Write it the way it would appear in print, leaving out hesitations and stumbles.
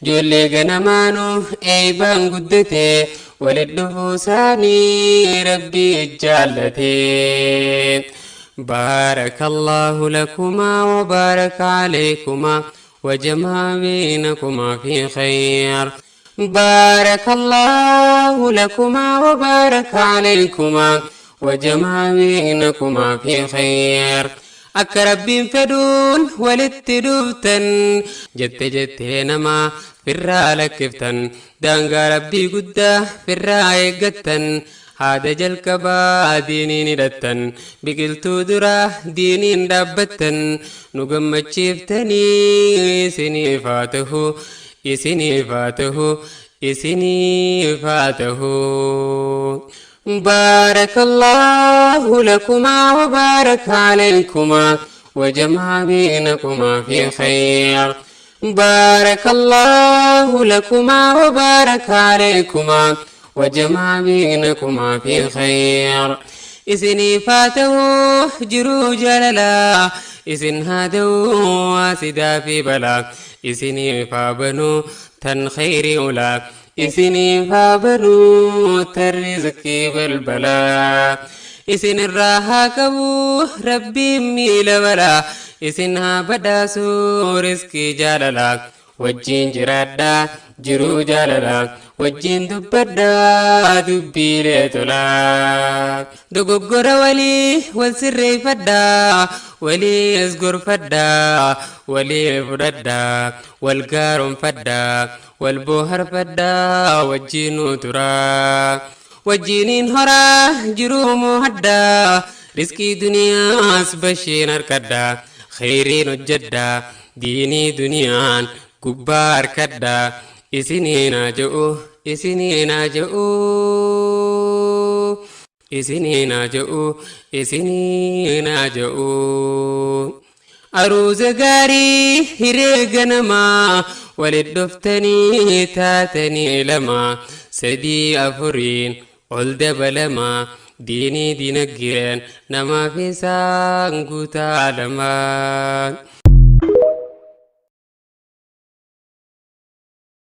Ijoollee ganamaanuu eeybaan guddate, walit dhufuu isaanii Rabbii jaallate. بارك الله لكما وبارك عليكما وجمع بينكما في خير. بارك الله لكما وبارك عليكما وجمع بينكما في خير. Akka Rabbiin fedhuun walitti dhuftan, jette jettee namaa firraa lakkiftan, daangaa Rabbii guddaa firraa eeggattan, haada jalqabaa diiniin hidhattan, biqiltuu duraa diiniin dhaabbattan, nu gammachiiftanii, isiniif haa ta'u, isiniif haa ta'u, isiniif haa ta'u. بارك الله لكما وبارك عليكما وجمع بينكما في خير. بارك الله لكما وبارك عليكما وجمع بينكما في خير. إسني فاته جرو جللا، إسن هادو واسدا في بلا، إسني فابنو تن خير أولا، إسني فابنو ترزقي بالبلا، إسن الراها كبو ربي ميل بلا، إسنها بداسو رزقي جاللا. Wajjin jiraadhaa jiruu jaalalaa, wajjin dubbadhaa dubbiilee tolaa. Dogoggora walii wal sirreeffadhaa, waliis gorfadhaa, walii fudhadhaa, wal gaaronfadhaa, wal booharfadhaa, wajjinuu turaa. Wajjiniin horaa jiruu moohadhaa, riskii duniyaas bashiin harkadhaa, kheyriin hojjedhaa, diinii duniyaan gubbaa harkadhaa. Isiniin haa je'u, isiniin haa je'u, isiniin haa je'u, isiniin haa je'u. Aruuza gaarii hiree ganamaa, walit dhuftanii taatanii lama, sadii, afuriin ol dabalamaa, diinii dinagdeen namaaf isaan guutaa lamaa.